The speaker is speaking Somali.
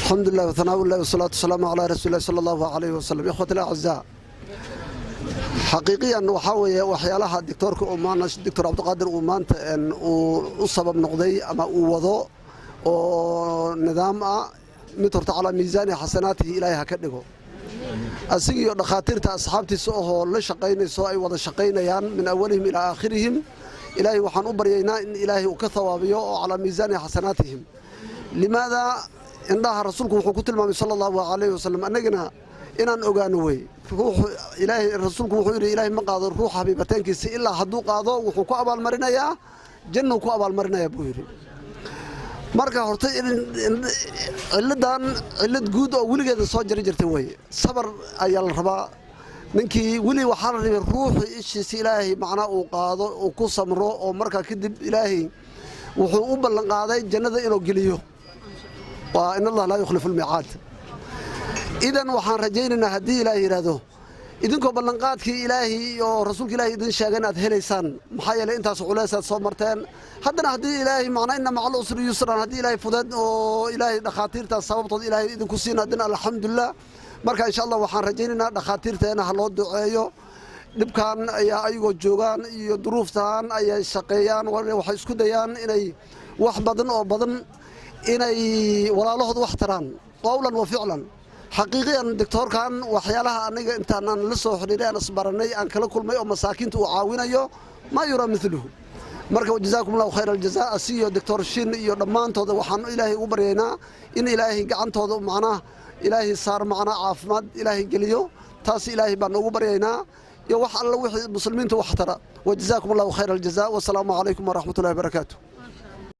الحمد لله وثناء الله والصلاة والسلام على رسول الله صلى الله عليه وسلم. إخوتي الأعزاء، xaqiiqiyan waxaa weeye waxyaalaha doctoorka uu maanta, Doctor Cabdiqaadir, uu maanta uu u sabab noqday ama uu wado oo nidaam ah, mid horta calaa miisaani xasanaatihi Ilaahay ha ka dhigo, asigiiyo dhakhaatiirta asxaabtiisa ahoo la shaqaynayso, ay wada shaqaynayaan min awalihim ilaa aakhirihim. Ilaahay waxaan u baryaynaa in Ilaahay uu ka thawaabiyo oo calaa miisaani xasanaatihim. Limaada? Indhaha Rasuulku wuxuu ku tilmaamay sala Allahu calayhi wasalam, annagana inaan ogaano wey, ruuxu Ilaahay, Rasuulku wuxuu yidhi: "Ilaahay ma qaado ruuxa xabiibateenkiisa, ilaa hadduu qaado wuxuu ku abaalmarinayaa, jannuu ku abaalmarinayaa," buu yidhi. Marka horta cilladdan cillad guud oo weligeeda soo jari jirtay wey. Sabar ayaa la rabaa. Ninkii weli waxaa la rabay ruuxu ishiisa Ilaahay macnaa uu qaado, uu ku samro, oo markaa kadib Ilaahay wuxuu u ballan qaaday jannada inuu geliyo. Waa in Allah laa yukhlifu almiicaad. Idan waxaan rajaynaynaa, haddii Ilaahay yidhaahdo, idinkoo ballanqaadkii Ilaahay iyo Rasuulka Ilaahay idin sheegay aad helaysaan. Maxaa yeelay, intaas culeysaad soo marteen. Haddana haddii Ilaahay macnaa inna macal usri yusran, haddii Ilaahay fudeed oo Ilaahay dhakhaatiirtaas sababtood Ilaahay idinku siina, haddina alxamdulilah. Marka insha Allah waxaan rajaynaynaa dhakhaatiirteena ha loo duceeyo. Dhibkan ayaa ayagoo joogaan iyo duruuftan ayay shaqeeyaan. Waxay isku dayaan inay wax badan oo badan inay walaalahood wax taraan, qowlan wa ficlan. Xaqiiqiyan doctoorkan waxyaalaha aniga intaanaan la soo xidhiiray, aan isbaranay, aan kala kulmay oo masaakiinta uu caawinayo, maa yuraa miluhu. Marka jazaakum Allahu khayr aljazaa. Asiyo Doctor Shin iyo dhammaantooda waxaan Ilaahay ugu baryaynaa in Ilaahay gacantooda macnaha Ilaahay saar, macnaa caafimaad Ilaahay geliyo. Taas Ilaahay baan ugu baryaynaa iyo wax alla wixii muslimiinta wax tara. Wajazaakum Allahu khayr aljaza, wasalaamu calaykum waraxmatullahi wabarakaatu.